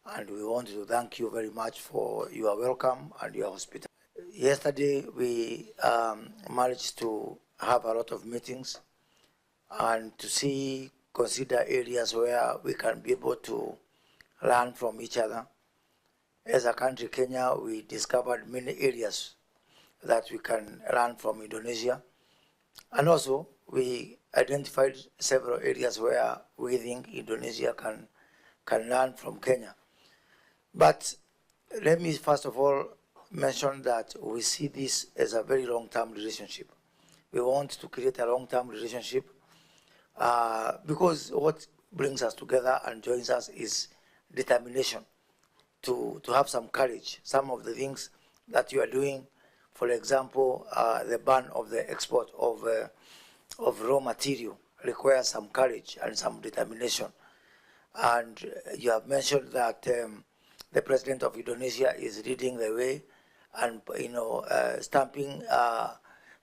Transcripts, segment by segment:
And we want to thank you very much for your welcome and your hospitality. Yesterday we managed to have a lot of meetings and to see, consider areas where we can be able to learn from each other. As a country, Kenya, we discovered many areas that we can learn from Indonesia. And also, we identified several areas where we think Indonesia can learn from Kenya. But let me first of all mention that we see this as a very long-term relationship. We want to create a long-term relationship because what brings us together and joins us is determination to have some courage. Some of the things that you are doing, for example, the ban of the export of raw material requires some courage and some determination. And you have mentioned that the president of Indonesia is leading the way and stamping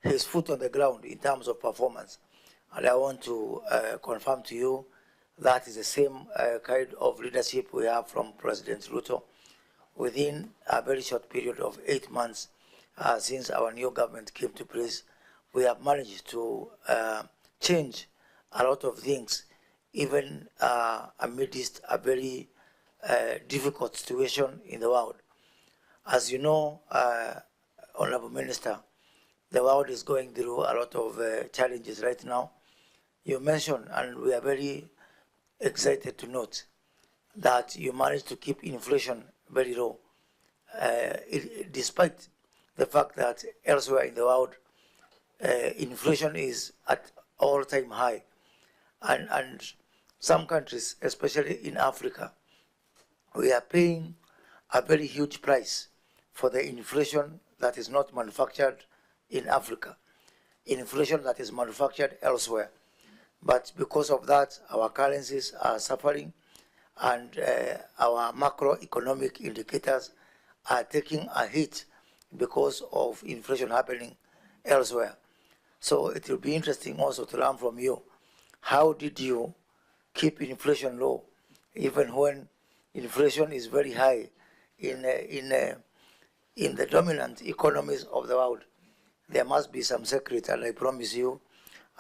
his foot on the ground in terms of performance. And I want to confirm to you that is the same kind of leadership we have from President Ruto. Within a very short period of 8 months since our new government came to place, we have managed to change a lot of things, even amidst a very difficult situation in the world. As you know, Honorable Minister, the world is going through a lot of challenges right now. You mentioned, and we are very excited to note, that you managed to keep inflation very low, despite the fact that elsewhere in the world, inflation is at all-time high. And some countries, especially in Africa, we are paying a very huge price for the inflation that is not manufactured in Africa, inflation that is manufactured elsewhere. But because of that, our currencies are suffering and our macroeconomic indicators are taking a hit because of inflation happening elsewhere. So it will be interesting also to learn from you. How did you keep inflation low, even when inflation is very high in the dominant economies of the world? There must be some secret, and I promise you,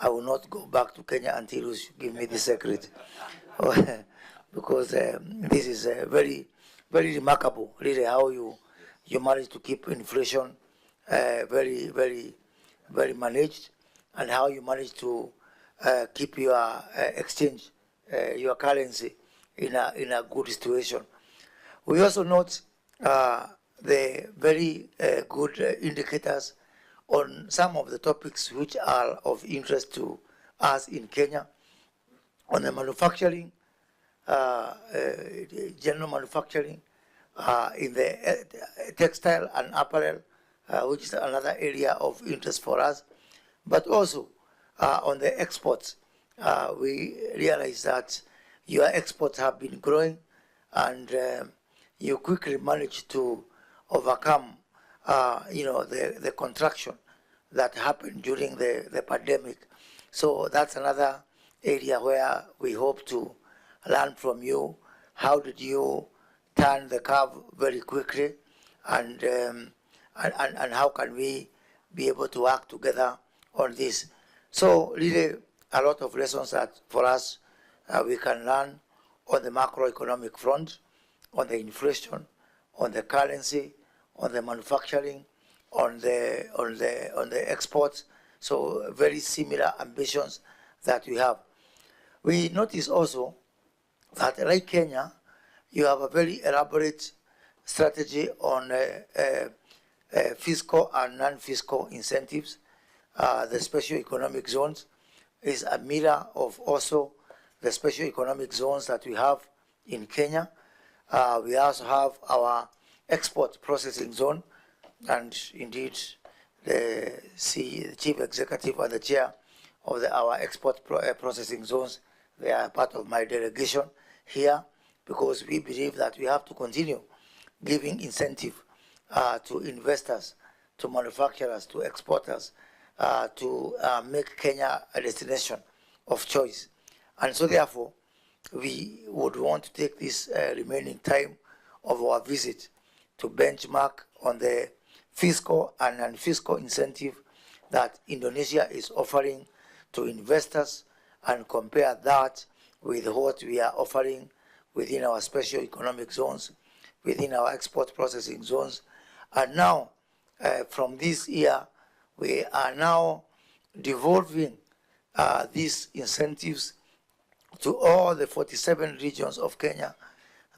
I will not go back to Kenya until you give me the secret. Because this is very, very remarkable, really, how you manage to keep inflation very, very, very managed, and how you manage to keep your exchange, your currency in a good situation. We also note the very good indicators on some of the topics which are of interest to us in Kenya, on the manufacturing, general manufacturing, in the textile and apparel, which is another area of interest for us, but also on the exports. We realize that your exports have been growing, and you quickly managed to overcome the contraction that happened during the pandemic. So that's another area where we hope to learn from you. How did you turn the curve very quickly, and how can we be able to work together on this? So really a lot of lessons that for us we can learn on the macroeconomic front, on the inflation, on the currency, on the manufacturing, on the exports. So very similar ambitions that we have. We notice also that like Kenya, you have a very elaborate strategy on fiscal and non-fiscal incentives. The special economic zones is a mirror of also the special economic zones that we have in Kenya. We also have our export processing zone, and indeed the chief executive and the chair of our export processing zones, they are part of my delegation here, because we believe that we have to continue giving incentive to investors, to manufacturers, to exporters, to make Kenya a destination of choice. And so therefore, we would want to take this remaining time of our visit to benchmark on the fiscal and non-fiscal incentive that Indonesia is offering to investors and compare that with what we are offering within our special economic zones, within our export processing zones. And now, from this year, we are now devolving these incentives to all the 47 regions of Kenya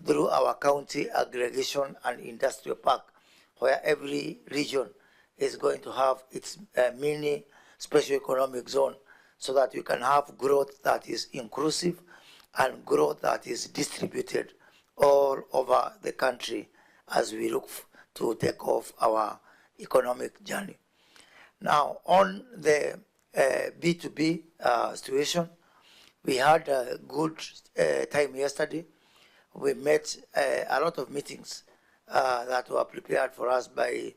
through our county aggregation and industrial park, where every region is going to have its mini special economic zone so that we can have growth that is inclusive and growth that is distributed all over the country as we look to take off our economic journey. Now, on the B2B situation, we had a good time yesterday. We met a lot of meetings that were prepared for us by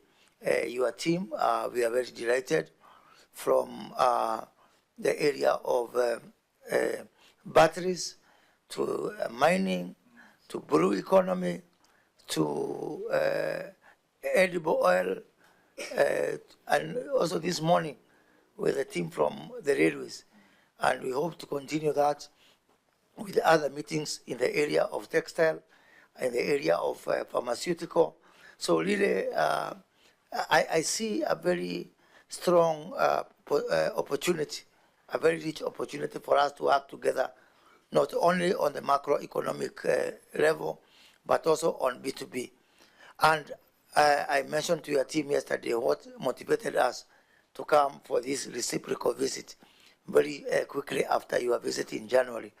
your team. We are very delighted from the area of batteries to mining, to blue economy, to edible oil, and also this morning with a team from the railways. And we hope to continue that with other meetings in the area of textile, in the area of pharmaceutical. So really, I see a very strong opportunity, a very rich opportunity for us to work together, not only on the macroeconomic level, but also on B2B. And I mentioned to your team yesterday what motivated us to come for this reciprocal visit very quickly after your visit in January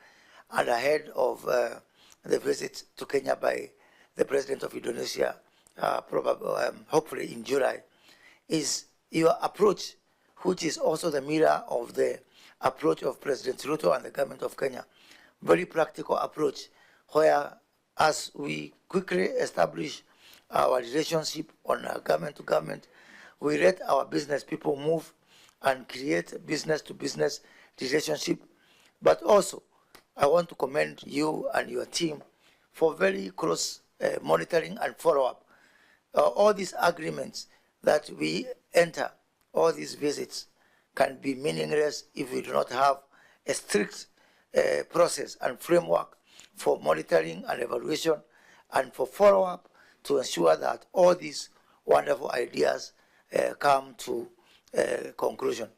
and ahead of the visit to Kenya by the President of Indonesia, probably, hopefully in July, is your approach, which is also the mirror of the approach of President Ruto and the government of Kenya. Very practical approach, where as we quickly establish our relationship on government to government, we let our business people move and create business to business relationship. But also, I want to commend you and your team for very close monitoring and follow-up. All these agreements that we enter, all these visits, can be meaningless if we do not have a strict process and framework for monitoring and evaluation and for follow-up to ensure that all these wonderful ideas come to conclusion.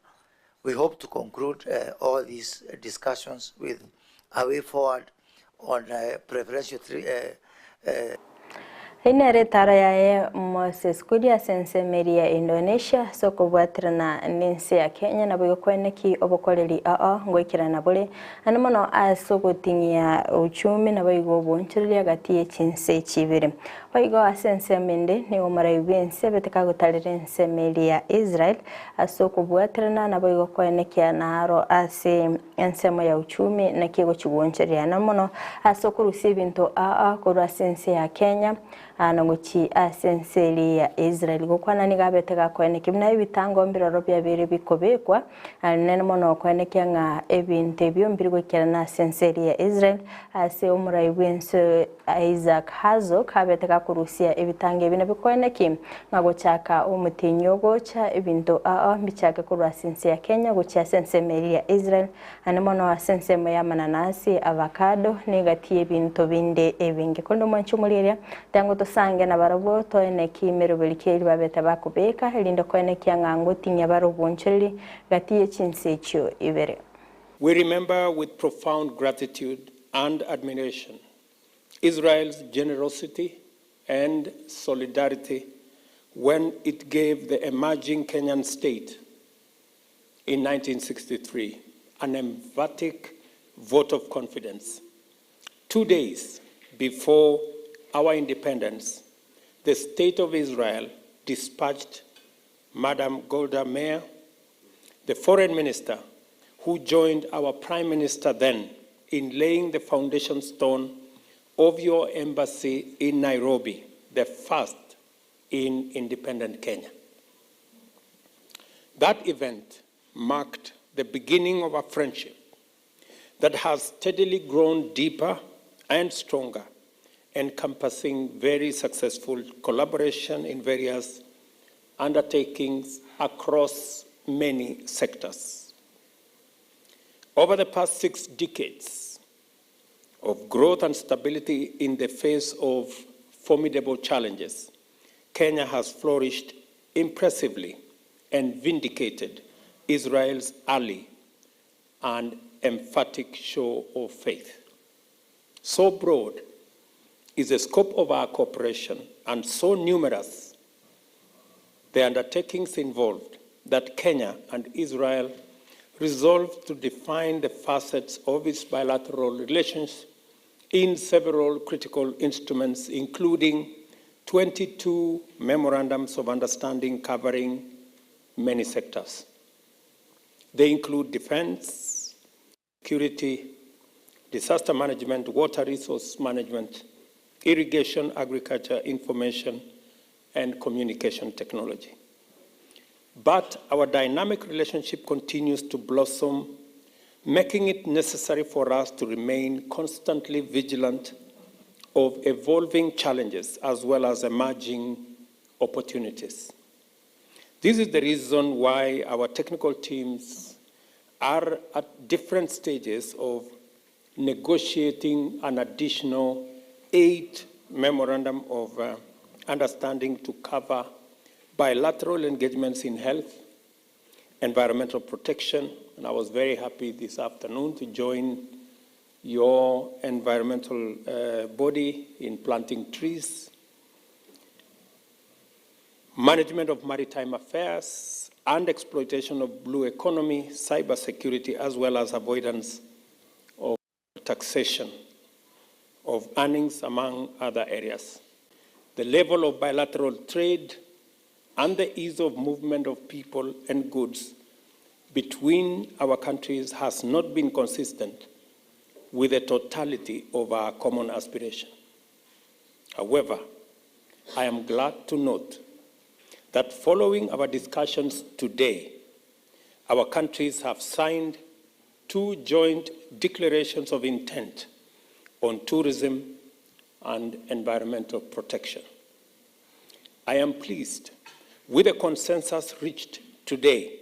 We hope to conclude all these discussions with a way forward on preferential Eyio nere etaro yaye Moses Kuria ase ensemo eria ya Indonesia ase okobwaterana nense ya Kenya naboigo kweneki obokoreri ao ngoikerana bore naende mono ase ogoting'ia uchumi naboigo obonchoreria gati ye chinse echi ibere. Boigo ase ensemo ende nigo omorai bw'ense abete kagotarera ensemo eria ya Israel ase okobwaterana naboigo koenekia naro ase ensemo ya uchumi naki egochia goonchoreria na mono ase okorusia ebinto aa korwa ase ense ya Kenya na gochia ase ense eria ya Israel. Gokwana nigo abete gakoenekia buna ebitango mbiroro biabeire bikobekwa nene mono koenekia ng'a ebinto ebio mbiri goikerana ase ense eria ya Israel ase omorai bw'ense Isaac Herzog abete gakorusia ebitango ebi nabikoene ki? Ng'a gochaka omotienyi ogocha, ebinto ao mbichake korwa ase ense ya Kenya gochia ase ensemo eria ya Israel, naende mono ase ensemo y'amananasi, avacado, na egati y'ebinto binde ebinge. Korende omwanchi omorieria, tango tosange nabarabwo, toene ki meroberi ki eria babete bakobeka, erinde koenekia ng'a ngoting'ia bare obonchoreri gati ye chinse echio ibere. We remember with profound gratitude and admiration Israel's generosity and solidarity when it gave the emerging Kenyan state in 1963 an emphatic vote of confidence. 2 days before our independence, the state of Israel dispatched Madam Golda Meir, the foreign minister, who joined our prime minister then in laying the foundation stone of your embassy in Nairobi, the first in independent Kenya. That event marked the beginning of a friendship that has steadily grown deeper and stronger encompassing very successful collaboration in various undertakings across many sectors. Over the past 6 decades of growth and stability in the face of formidable challenges, Kenya has flourished impressively and vindicated Israel's early and emphatic show of faith. So broad is the scope of our cooperation and so numerous the undertakings involved that Kenya and Israel resolved to define the facets of its bilateral relations in several critical instruments, including 22 memorandums of understanding covering many sectors. They include defense, security, disaster management, water resource management, irrigation, agriculture, information, and communication technology. But our dynamic relationship continues to blossom, making it necessary for us to remain constantly vigilant of evolving challenges as well as emerging opportunities. This is the reason why our technical teams are at different stages of negotiating an additional 8 memorandum of understanding to cover bilateral engagements in health, environmental protection, and I was very happy this afternoon to join your environmental body in planting trees, management of maritime affairs, and exploitation of blue economy, cybersecurity, as well as avoidance of taxation of earnings, among other areas. The level of bilateral trade and the ease of movement of people and goods between our countries has not been consistent with the totality of our common aspiration. However, I am glad to note that following our discussions today, our countries have signed 2 joint declarations of intent on tourism and environmental protection. I am pleased with the consensus reached today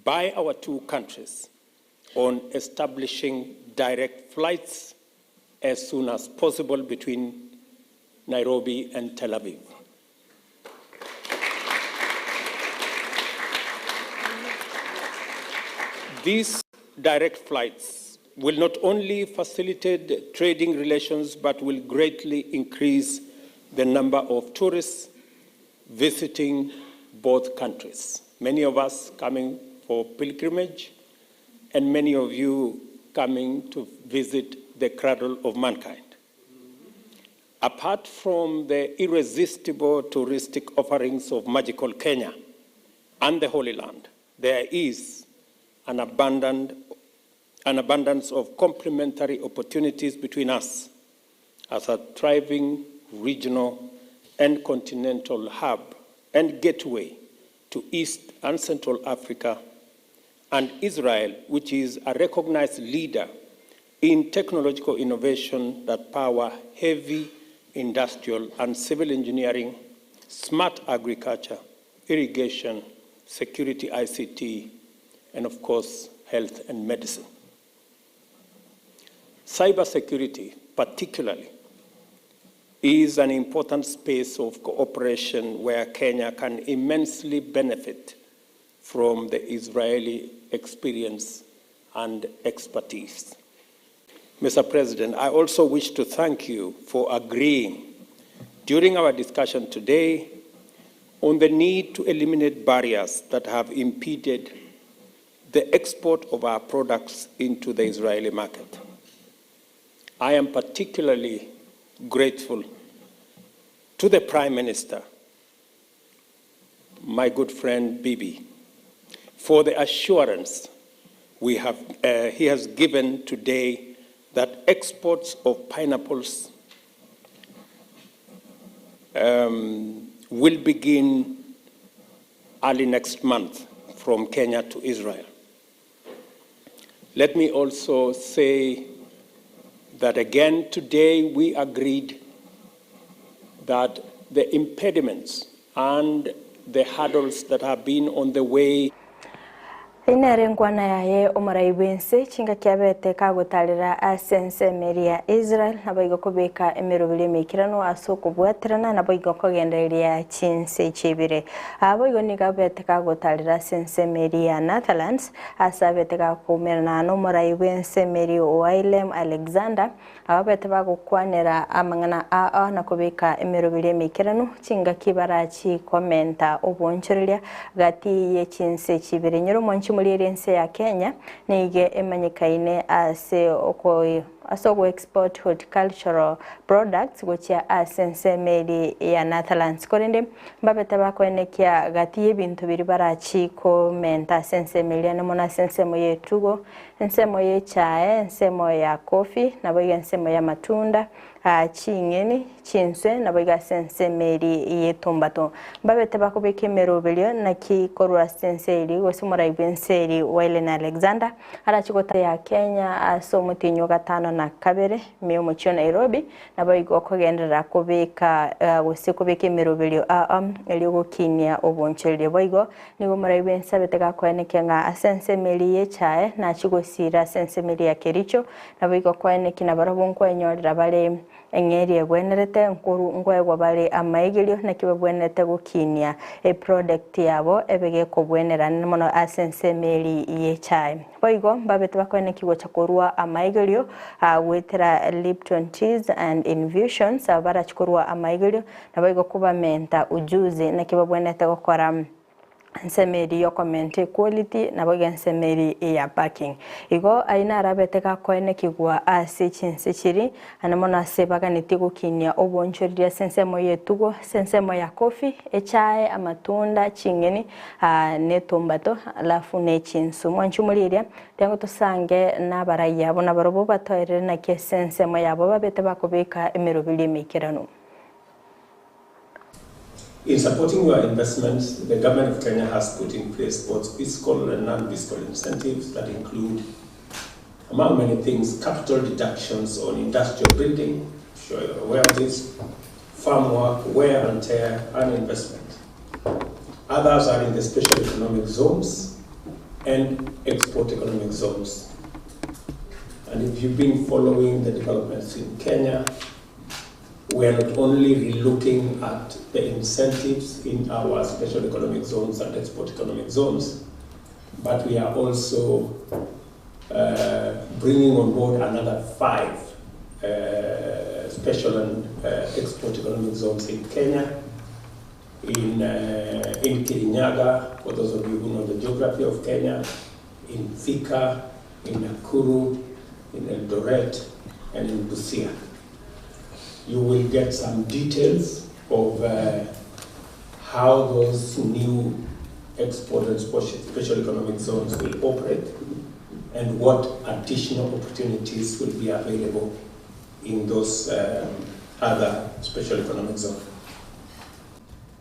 by our 2 countries on establishing direct flights as soon as possible between Nairobi and Tel Aviv. These direct flights will not only facilitate trading relations, but will greatly increase the number of tourists visiting both countries. Many of us coming for pilgrimage, and many of you coming to visit the cradle of mankind. Apart from the irresistible touristic offerings of magical Kenya and the Holy Land, there is an abundance of complementary opportunities between us as a thriving regional and continental hub and gateway to East and Central Africa, and Israel, which is a recognized leader in technological innovation that power heavy industrial and civil engineering, smart agriculture, irrigation, security ICT, and of course, health and medicine. Cybersecurity, particularly, is an important space of cooperation where Kenya can immensely benefit from the Israeli experience and expertise. Mr. President, I also wish to thank you for agreeing during our discussion today on the need to eliminate barriers that have impeded the export of our products into the Israeli market. I am particularly grateful to the Prime Minister, my good friend Bibi, for the assurance he has given today that exports of pineapples will begin early next month from Kenya to Israel. Let me also say that again today we agreed that the impediments and the hurdles that have been on the way Eyio nere enkwana yaye omorai bw'ense, chingaki abete kagotarera ase ensemo eria ya Israel, naboigo kobeka emeroberi emeikeranu ase okobwaterana, naboigo kogendereria chinse echi ibere. Aa boigo nigo abete kagotarera ase ensemo eria ya Netherlands, ase abete gakoumerana nomorai bw'ensemo eria Willem Alexander, Ababete bagokwanera amang'ana aa na kobeka emeroberi emeikeranu, chingaki barachie komenta obwoonchoreria gati ye chinse chibere. Nyora omwanchi moriere ense ya Kenya nigo emanyekaine ase ase ogoexport horticultural products gochia ase ensemo eria ya Netherlands. Korende mbabete bakoenekia gati y'ebinto biria barachie komenta ase ensemo eria na mono ase ensemo y'etugo Ensemo y'echae, ensemo ya kofi, naboigo ensemo y'amatunda, ching'eni, chinswe, naboigo ase ensemo eria y'etumbato. Mbabete bakobeka emeroberio, naki korwa ase ense eria, gose omorai bw'ense eria Waylen Alexander arache gotara ya Kenya ase omotienyi o gatano na kabere, ime y'omochie o Nairobi, Naboigo okogenderera kobeka gose kobeka emeroberio erio gokinia obonchoreria. Boigo nigo omorai bw'ense abete gakoenekia ng'a ase ensemo eria y'echae nachie gosiira ase ensemo eria ya Kericho, naboigo koenekia nabarabwo nkwenyorera bare eng'eria egwenerete, nkoru nkoegwa bare amaigerio naki babwenerete gokinia eproduct yabo ebe gekobwenera mono ase ensemo eria y'echae. Boigo mbabete bakoenekia gocha korua amaigerio goetera Lipton Teas and Infusions, aba barachi korua amaigerio, naboigo kobamenta ujuzi naki babwenerete gokora ensemo eria yokomenta equality naboigo ensemo eria ya packing. Igo ayio narabete gakoenekigwa ase chinse chiria Naende mono ase baganetie gokinia obonchoreria ase ensemo y'etugo, ase ensemo ya coffee, echae, amatunda, ching'eni, na etumbato, alafu ne chinsu. Mwanche omorigereria, tiango tosange nabaraiyo abwo nabarobwo batoerere naki ase ensemo yabo babete bakobeka emeroberi emeikeranu. In supporting your investments, the government of Kenya has put in place both fiscal and non-fiscal incentives that include, among many things, capital deductions on industrial building, I'm sure you're aware of this, farm work, wear and tear, and investment. Others are in the special economic zones and export economic zones. And if you've been following the developments in Kenya, we are not only relooking at the incentives in our special economic zones and export economic zones, but we are also bringing on board another 5 special and export economic zones in Kenya, in Kirinyaga, for those of you who know the geography of Kenya, in Thika, in Nakuru, in Eldoret, and in Busia. You will get some details of how those new export and special economic zones will operate and what additional opportunities will be available in those other special economic zones.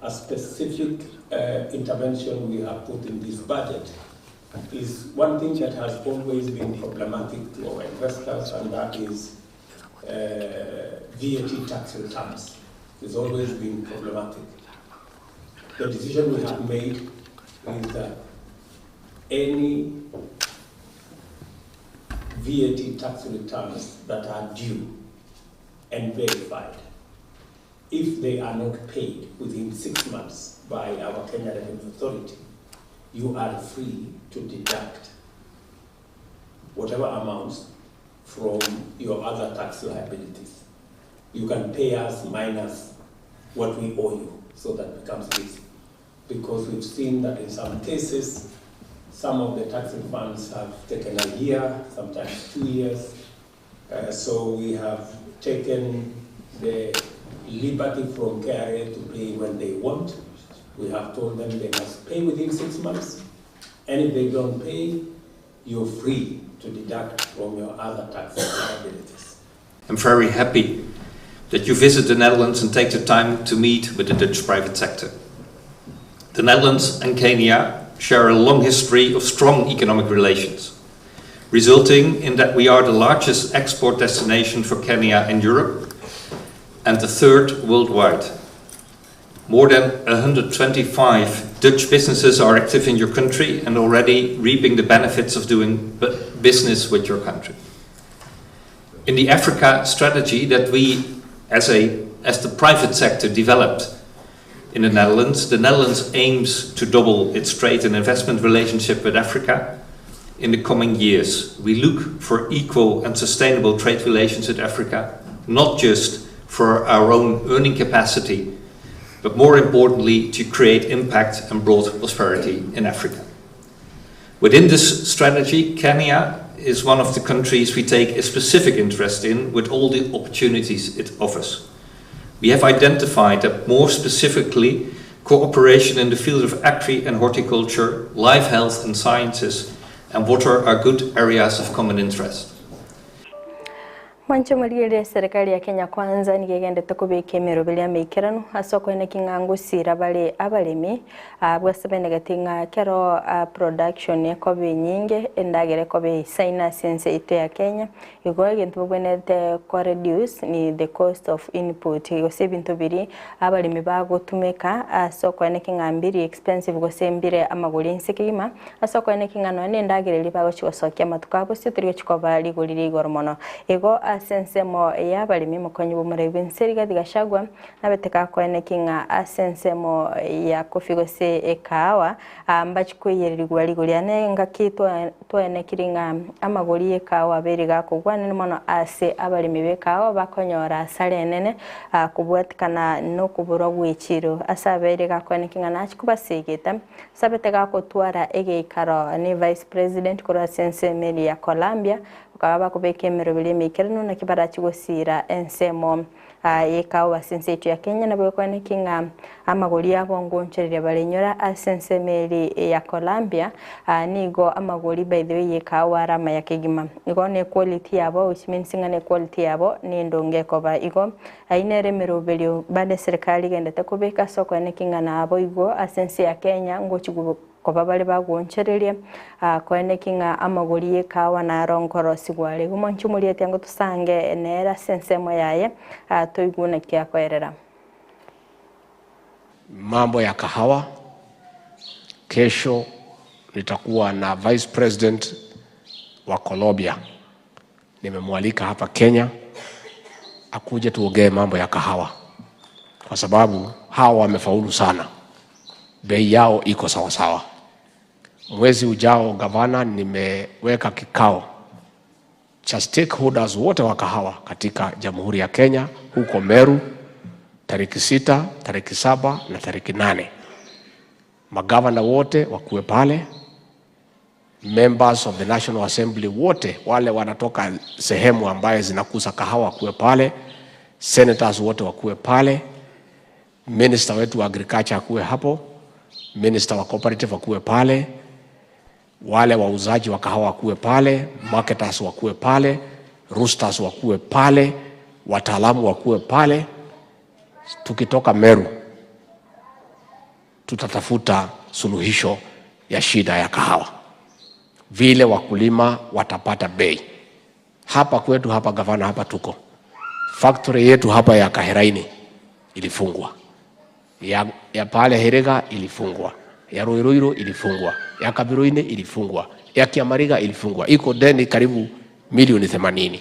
A specific intervention we have put in this budget is one thing that has always been problematic to our investors, and that is VAT tax returns. It's always been problematic. The decision we have made is that any VAT tax returns that are due and verified, if they are not paid within 6 months by our Kenya Revenue Authority, you are free to deduct whatever amounts from your other tax liabilities. You can pay us minus what we owe you, so that becomes easy. Because we've seen that in some cases, some of the tax refunds have taken a year, sometimes 2 years. So we have taken the liberty from KRA to pay when they want. We have told them they must pay within 6 months, and if they don't pay, you're free to deduct from your other tax liabilities. I'm very happy that you visit the Netherlands and take the time to meet with the Dutch private sector. The Netherlands and Kenya share a long history of strong economic relations, resulting in that we are the largest export destination for Kenya in Europe and the third worldwide. More than 125 Dutch businesses are active in your country and already reaping the benefits of doing business with your country. In the Africa strategy that we, as, a, as the private sector, developed in the Netherlands, the Netherlands aims to double its trade and investment relationship with Africa in the coming years. We look for equal and sustainable trade relations with Africa, not just for our own earning capacity, but more importantly, to create impact and broad prosperity in Africa. Within this strategy, Kenya is one of the countries we take a specific interest in with all the opportunities it offers. We have identified that more specifically, cooperation in the field of agri and horticulture, life health and sciences, and water are good areas of common interest. Mwancho mwarigĩrĩria serikali ya Kenya Kwanza nigegendete kubika emeroberi ya mĩikeranu ase okoeneki ng'a ngosira bare abaremi bwasebenegeti ng'a kero production ekoba enyinge endagera ekoba eisaine ase ense yaito ya Kenya igo egento babwenerete ko reduce ni the cost of input gose ebinto biri abaremi bagotumeka ase okoeneki ng'a mbiri expensive gose mbire amagori ense kegima ase okoeneki ng'a nonya na endagera eria bagochi gosokia amatuko abo ase torigochi koba rigori rigoro mono igo ase ensemo ya abaremi mokonyi bwa omoraibu ense Rigathi Gachagua nabeteka koeneki ng'a ase ensemo ya coffee gose ekahawa mbachi koiyererigwa rigori ane ngaki twaenekiri ng'a amagori ya ekahawa abere gakogwanene mono ase abaremi ba ekahawa bakonyora asara enene kobwatikana na okoborwa gwa echiro ase abere gakoeneki ng'a nachi kobasegeta sabete gakotwara egeikaro ni vice president korwa ase ensemo eri ya Colombia bakaba bakobeka emeroberi emeikeranu naki barachi gosira ensemo ekahawa ase ense yaito ya Kenya nabo ekoeneki ng'a amagori abo ngonchereria barenyora ase ensemo eri ya Colombia nigo amagori by the way ya ekahawa are amaya kegima igo ne quality yabo which means ng'a ne quality yabo nendonge ekoba igo aywo nere emeroberio bande eserikali egendete kobeka ase okoeneki ng'a nabo igo ase ense ya Kenya ngochi koba bare bagoonchereria koeneki ng'a amagori ya ekahawa naro nkorosigwa are. Igo mwanche omorieti ango tosange nere ase ensemo yaye toigwe naki akoerera. Mambo ya kahawa, kesho nitakuwa na Vice President wa Colombia. Nimemwalika hapa Kenya akuje tuongee mambo ya kahawa, kwa sababu hawa wamefaulu sana, bei yao iko sawasawa. Mwezi ujao, gavana, nimeweka kikao cha stakeholders wote wa kahawa katika Jamhuri ya Kenya huko Meru tariki 6, tariki 7 na tariki 8. Magavana wote wakuwe pale, members of the National Assembly wote wale wanatoka sehemu ambaye zinakuza kahawa wakuwe pale, senators wote wakuwe pale, minister wetu wa agriculture akuwe hapo, minister wa cooperative wakuwe pale, wale wauzaji wa kahawa wakuwe pale, marketers wakuwe pale, roasters wakuwe pale, wataalamu wakuwe pale. Tukitoka Meru tutatafuta suluhisho ya shida ya kahawa, vile wakulima watapata bei. Hapa kwetu hapa, gavana, hapa tuko factory yetu hapa ya Kaheraini ilifungwa, ya pale Herega ilifungwa, ya Ruiruiru ilifungwa, ya Kabiruini ilifungwa, ya Kiamariga ilifungwa, iko deni karibu milioni 80.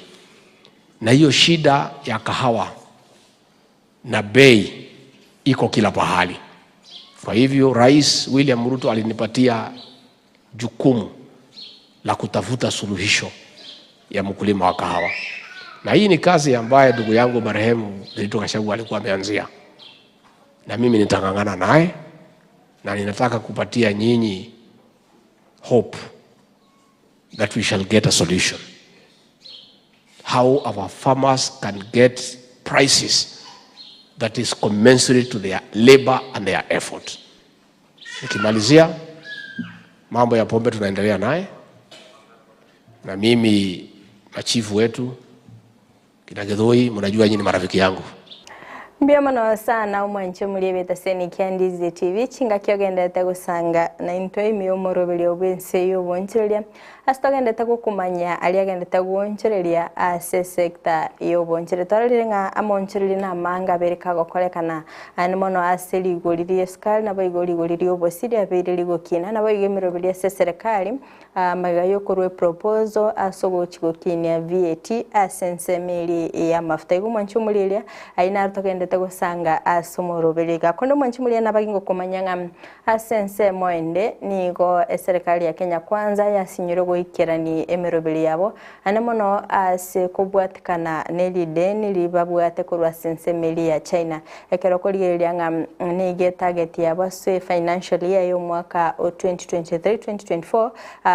Na hiyo shida ya kahawa na bei iko kila pahali. Kwa hivyo Rais William Ruto alinipatia jukumu la kutafuta suluhisho ya mkulima wa kahawa, na hii ni kazi ambayo ndugu yangu marehemu Nderitu Gachagua alikuwa ameanzia, na mimi nitang'ang'ana naye, na ninataka kupatia nyinyi hope that we shall get a solution how our farmers can get prices that is commensurate to their labor and their effort. Nikimalizia, mambo ya pombe tunaendelea naye, na mimi machifu wetu kina Githui, mnajua nyinyi ni marafiki yangu. Mbuya mono sana omwanche omoriebete ase Nikia Ndizi TV chingaki ogenderete gosanga naintwe ime y'omoroberio bw'ense y'obonchoreria ase togenderete gokumanya aria agenderete goonchoreria ase esector y'obonchoreria. Twarorire ng'a amaonchoreria na amanga abere kagokorekana aande mono ase rigori ri'esukari naboigo rigori ri'obosie riabeire rigokina naboigo emeroberio ase eserekari Amaiga y'okorua eproposal ase ogochia gokinia VAT ase ensemo eria y'amafuta. Igo omwanchi omoriria ayio naro togendete gosanga ase omoroberi iga. Korende omwanchi omoriria nabage ngokomanya ng'a ase ensemo ende nigo eserekari ya Kenya Kwanza yasinyire goikerani emeroberi yabo ande mono ase kobwatikana ne rideni ribabwate korwa ase ensemo eria ya China. Ekero okorigereria ng'a nigo etarget yabo ase financial year y'omwaka o 2023-2024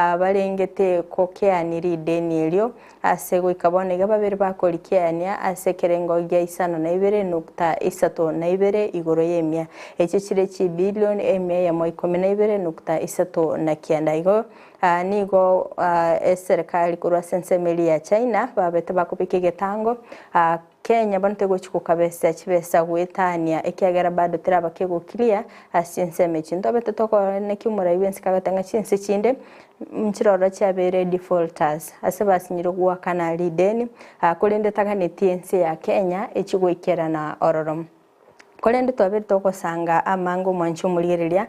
barengete kokeania rideni erio ase goika bono iga babere bakorikeania ase ekerengo gia isano na ibere nukta isato na ibere igoro y'emia echio chire chibilion emia eyemo ikomi na ibere nukta isato na kianda. Igo nigo eserekari korwa ase ensemo eria ya China babete bakobeka egetango Kenya bono tegochi gokabesa chibesa goetania ekiagera bado teraba kegokiria ase chinsemo echi. Ntobete tokoenekia omorai bwensi kagoteba ng'a chinse chinde nchiroro chiabeire defaulters ase basinyire goakana rideni korende taganeti ense ya Kenya echi goikerana ororo. Korende twabeire togosanga amange omwanchi omorigereria,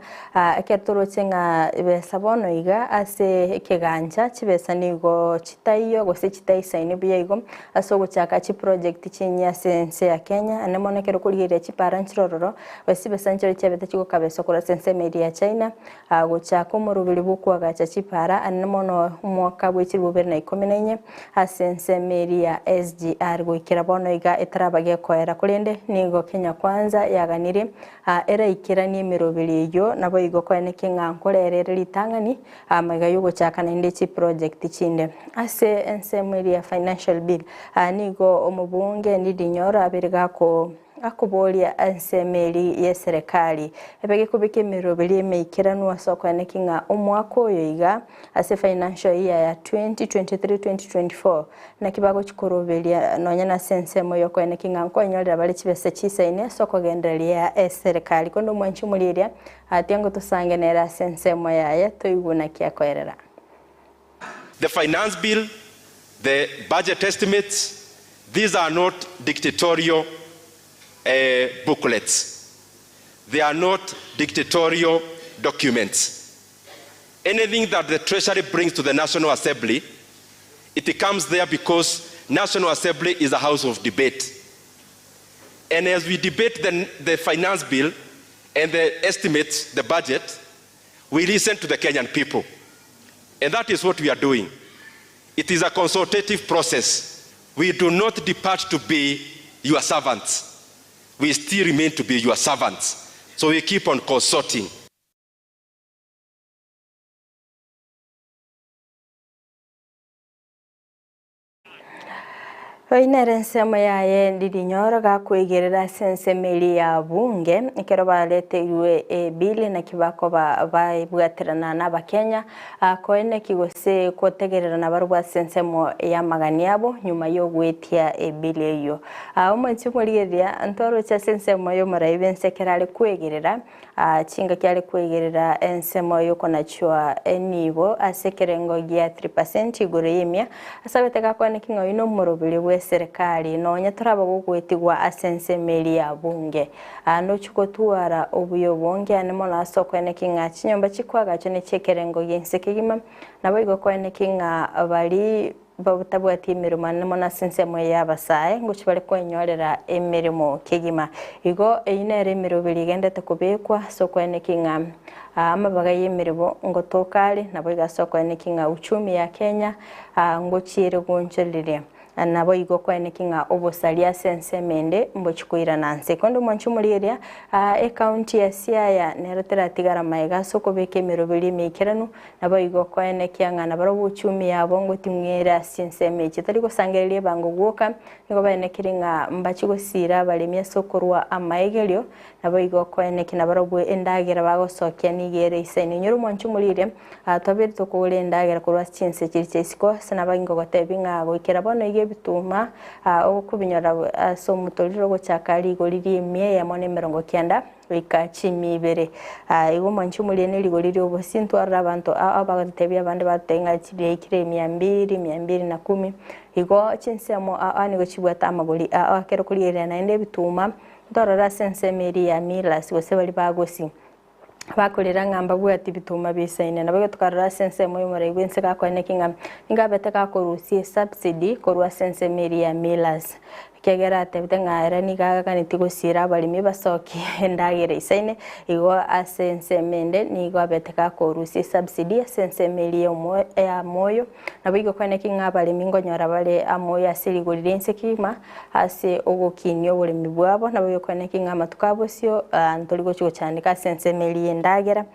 ekero toroche ng'a besa bono iga ase ekegancha chibesa nigo chitaiyo gose chitaisaini buya igo ase ogochaka chiproject chinyia ase ense ya Kenya, naende mono ekero okorigereria chipara nchire ororo, gose chibesa nchire chiabete chigokabeswa korwa ase ensemo eria ya China, gochaka omoroberi bw'okoagacha chipara naende mono omwaka bwe chilifu bibere na ikomi na inye. Ase ensemo eria ya SGR goikera bono iga etaraba gekoera, korende nigo Kenya Kwanza yaganirie eraikeranie emeroberi eyio naboigo koenekia ng'a nkorera ere ritang'ani amaiga y'ogochaka naende chiproject chinde. Ase ensemo eria ya Financial Bill nigo omobunge Ndindi Nyoro abeire gako Akoboria ensemo eria y'eserekari ebe gekobeka emeroberi emeikeranu ase okoeneki ng'a omwaka oyo iga ase financial year ya 2023-2024 naki bagochi koroberia nonya nase ensemo y'okoeneki ng'a nkoenyorera bare chibesa chisaine ase okogendereria eserekari. Korende omwanchi omorieria tiango tosange nere ase ensemo yaye toigwe naki akoerera. The finance bill, the budget estimates, these are not dictatorial uh, booklets. They are not dictatorial documents. Anything that the Treasury brings to the National Assembly, it comes there because National Assembly is a house of debate. And as we debate the, the finance bill and the estimates, the budget, we listen to the Kenyan people. And that is what we are doing. It is a consultative process. We do not depart to be your servants. We still remain to be your servants. So we keep on consulting. Oyio nere ensemo yaye ndirinyoro gakoigerera ase ensemo eria ya bunge ekero bareteirwe ebill naki bakoba baebwaterana na abakenya koeneki gose kotegerera nabarobwo ase ensemo y'amagani abo nyuma y'ogoetia ebill eyio. Omochie omorigereria ntoroche ase ensemo y'omorai bw'ense ekero are koegerera Chingaki are koigerera ensemo y'okonachwa enibo ase ekerengo gia 3% igoro y'emia, ase abete gakwaneki ng'a oyio nomoroberi bw'eserekari nonya toraba gogoetigwa ase ensemo eria ya bunge. Nochia gotwara obuya obonge ane mono ase okoeneki ng'a chinyomba chikoagachwa nechi'ekerengo gi'ense kegima, naboigo koeneki ng'a baria Batabwati emeremo ane mono ase ensemo eye y'abasae, ngochia bare kwenyorera emeremo kegima. Igo eyio nere emeroberi egenderete kobekwa ase okoenekia ng'a amabaga y'emeremo ngotoka are, naboigo ase okoenekia ng'a uchumi ya Kenya ngochia ere gonchoreria. Naboigo okoenekia ng'a obosaria ase ensemo ende mbochia koirana nse. Korende omwancho omorigereria, ecounty ya Siaya nero teratigara magega ase okobeka emeroberi emeikeranu, Naboigo koenekia ng'a nabarobwo uchumi yabo ngoting'uere ase chinsemo echi. Tari gosangereria ebango gwoka, nigo baenekirie ng'a mbachie gosiira abaremi ase okorua amaegerio, naboigo koenekia nabarobwo endagera bagosokia nigo ere isaine. Inyora omwancho omorire, twabeire tokogora endagera korwa ase chinse chiria chia isiko, ase nabagingo gotebia ng'a goikera bono iga. ebituma okobinyora ase omotoriro ogochaka rigori ri'emia eyemo na emerongo kianda goika chimia ibere. Igo mwanche omorie ne rigori ri'obosie ntwarore abanto ao bagototebia abande bagototebia ng'a riaikire mia mbiri, mia mbiri na kumi. Igo chinsemo ao ao nigo chibwate amagori ao ekero okorigereria naende ebituma ntorore ase ensemo eria ya millers gose baria bagosi. Bakorera ng'a mbabwati bituma bisaine. Naboigo tokarora ase ensemo y'omorai bw'ense gakoeneki ng'a nigo abete gakorusia esubsidy korwa ase ensemo eria ya millers. Ekiagera atebete ng'a ere nigo aganetie gosiira abaremi basokie endagera isaine, igo ase ensemo ende nigo abete gakorusia esubsidy ase ensemo eria ya moyo. Naboigo koeneki ng'a abaremi nkonyora bare amoyo ase rigori ri'ense kegima, Ase ogokinia oboremi bwabo, naboigo kweneki ng'a amatuko a bosio ntori gochia gochandeka ase ensemo eria y'endagera,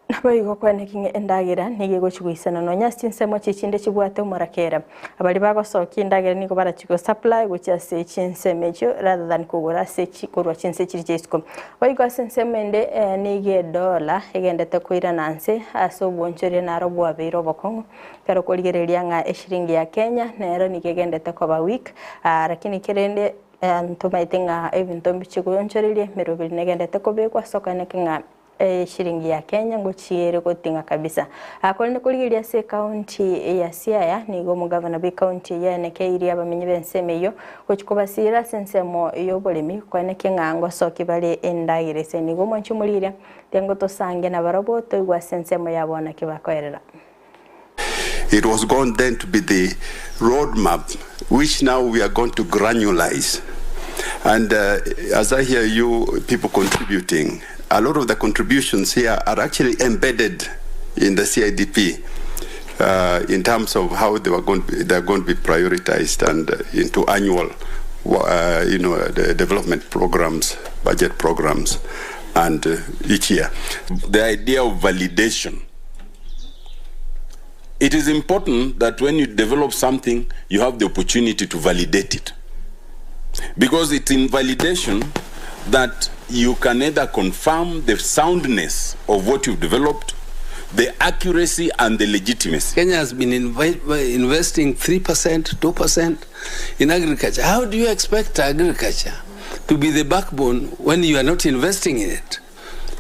naboigo kweneki ng'a endagera nigo egochia goisana nonya ase chinsemo echi chinde chibwate omorakera. Baria bagosokia endagera nigo barachie go supply gochia ase chinsemo echio rather than kogora ase chi korwa chinse chiria chia isiko. Boigo ase ensemo ende nigo edola egendete koirana nse ase obonchoreria naro bwabeire obokong'u. Ekero okorigereria ng'a eshiringi ya Kenya nero nigo egendete koba weak, lakini kerende ntomaete ng'a ebinto mbichie goonchoreria emeroberi negendete kobekwa ase okoeneka ng'a eshiringi ya Kenya ngochia ere goting'a kabisa. Korende korigereria ase ecounty ya Siaya nigo omogavana bwe ecounty eyio aenekeirie abamenyi b'ensemo eyio gochia kobasira ase ensemo y'oboremi koenekia ng'a ngosokia bare endagera ase nigo omwanchi omorigereria tiga tosange nabarobwo toigwe ase ensemo yabo naki bakoerera. It was going then to be the roadmap, which now we are going to granularize. And as I hear you people contributing, a lot of the contributions here are actually embedded in the CIDP in terms of how they were going to be, they are going to be prioritized and into annual, the development programs, budget programs, and each year. The idea of validation. It is important that when you develop something, you have the opportunity to validate it. Because it's in validation that you can either confirm the soundness of what you've developed, the accuracy and the legitimacy. Kenya has been investing 3%, 2% in agriculture. How do you expect agriculture to be the backbone when you are not investing in it?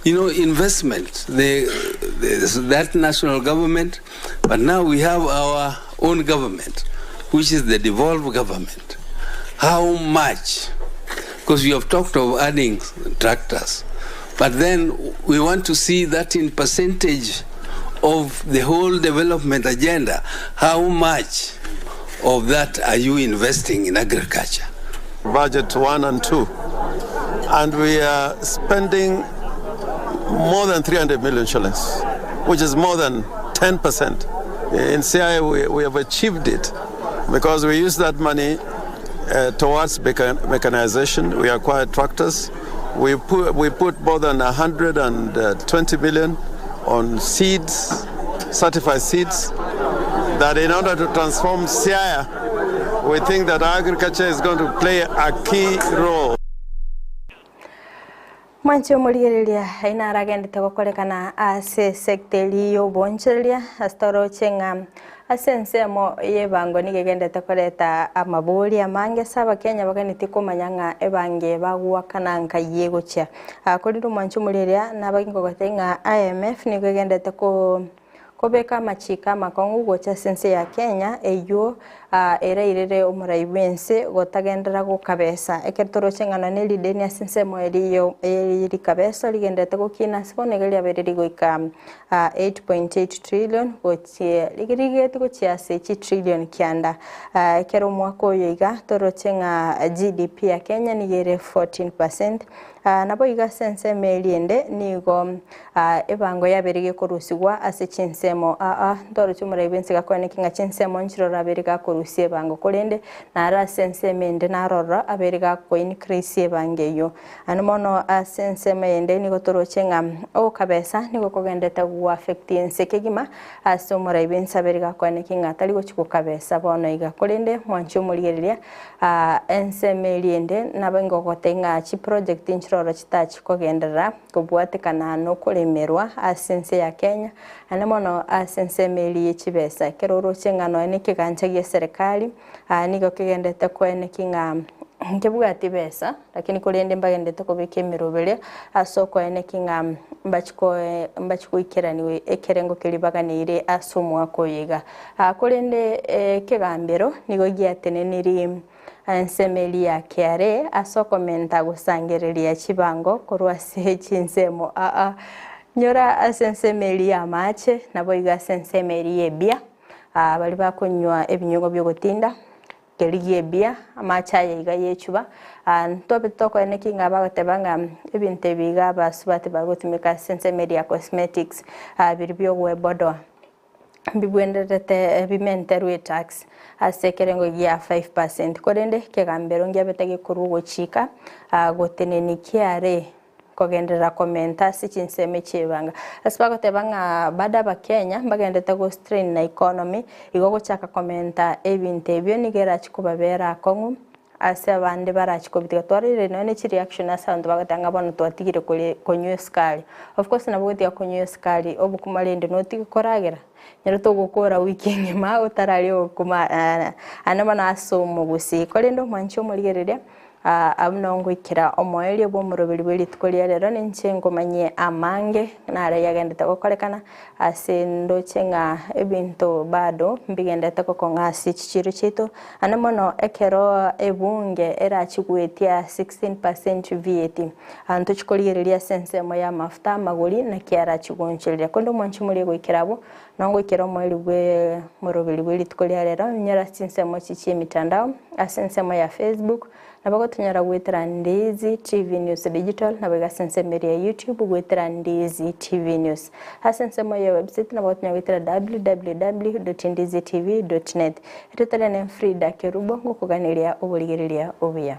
Investment, that national government, but now we have our own government, which is the devolved government. How much? Because we have talked of adding tractors, but then we want to see that in percentage of the whole development agenda. How much of that are you investing in agriculture? Budget 1 and 2, and we are spending more than 300 million shillings, which is more than 10%. In Siaya, we have achieved it because we use that money towards mechanization. We acquired tractors. We put more than 120 million on seeds, certified seeds, that in order to transform Siaya, we think that agriculture is going to play a key role. Mwanche omorigereria aina aragendete gokorekana ase secteri y'obonchoreria ase toroche ng'a ase ensemo y'ebango nigo egendete koreta amabori amange ase abakenya baganeti komanya ng'a ebange bagwakana nkai egochia. Korende omwanche omorigereria nabaginkogote ng'a IMF nigo egendete ko kobeka amachiko amakong'u gocha ase ense ya Kenya eywo erairere omorai bw'ense gotagendera gokabesa. Ekero toroche ng'a nonye rideni ase ensemo eriyo rikabesa rigenderete gokina ase bono iga riabeire rigoika 8.8 trillion gochia rigeti gochia ase chitrillion kianda. Ekero omwaka oyo iga toroche ng'a GDP ya Kenya nigo ere 14%. Nabo iga ase ensemo eria ende nigo ebango yabeire gekorusigwa ase chinsemo aa ntoroche omorai bw'ense gakoeneki ng'a chinsemo nchiroro abeire gakorusia ebango korende naro ase ensemo ende naroro abeire gako increase ebango eyio. Naende mono ase ensemo eyende nigo toroche ng'a ogokabesa nigo kogendete go affect ense kegima ase omorai bw'ense abeire gakoeneki ng'a tari gochia gokabesa bono iga. Korende mwanche omorigereria Ensemo eria ende nabo ingogotebia ng'a chiproject nchiroro chitachi kogenderera kobwatekana nokoremerwa ase ense ya Kenya, naende mono. mono ase ensemo eria ye chibesa. Ekero oroche ng'a nonya na ekegancha gia eserekari, nigo kegendete koeneki ng'a nkebwati besa, lakini korende mbagendete kobeka emeroberio ase okoeneki ng'a mbachi koe mbachi goikeraniwa ekerengo keria baganeire ase omwaka oyo iga. Korende ekegambero nigo giateneniri ensemo eria ya kiare ase okomenta gosangereria chibango korwa ase chinsemo aa nyora ase ensemo eria y'amache, naboigo ase ensemo eria y'ebia, baria bakonywa ebinyugwa bi'ogotinda, kerigia ebia, amache aya iga y'echuba. Ntobe tokoeneki ng'a bagoteba ng'a ebinto ebi iga abasubati bagotumeka ase ensemo eria ya cosmetics, biria bi'ogwebodoa. Mbibwenerete bimenterwe etax ase ekerengo gia 5%, korende ekegambero ngiabete gekorwa ogochika gotenenia kiare kogenderera komenta ase chinsemo chi'ebanga. Ase bagoteba ng'a bado abakenya mbagenderete go strain na economy, igo gochaka komenta ebinto ebio nigo erachi kobabera akong'u Ase abande barache kobitiga twarorire nonya ne chireaction ase abanto bagoteba ng'a bono twatigire koria konywa esukari. Of course nabo ogotiga konywa esukari obokima rende notige koragera? Nyora togokora wiki engima otararia obokima aye bono ase omogusii. Korende omwanchi omorigereria abwo nabo ngoikera omoerio bwa omoroberi bwe rituko ria rero ninche nkomanyie amange nare yagendete gokorekana ase ndoche ng'a ebinto bado mbigendete gokong'a ase chichiro chiaito. Naende mono ekero ebunge erachi goetia 16 percent VAT, abanto chikorigereria ase ensemo y'amafuta amagori naki arachi goonchoreria. Korende omwanchi moria goikera abwo, nongoikera omoerio bwe moroberi bwe rituko ria rero, inyora ase chinsemo echi chi'emitandao, ase ensemo ya Facebook, Nabo gotonyora goetera Ndizi TV News Digital, naboigo ase ensemo eria ya YouTube goetera Ndizi TV News. Ase ensemo ya website nabo gotonyora goetera www.ndizitv.net. Erieta riane Frida Kerubo, ngokoganeria oborigereria obuya.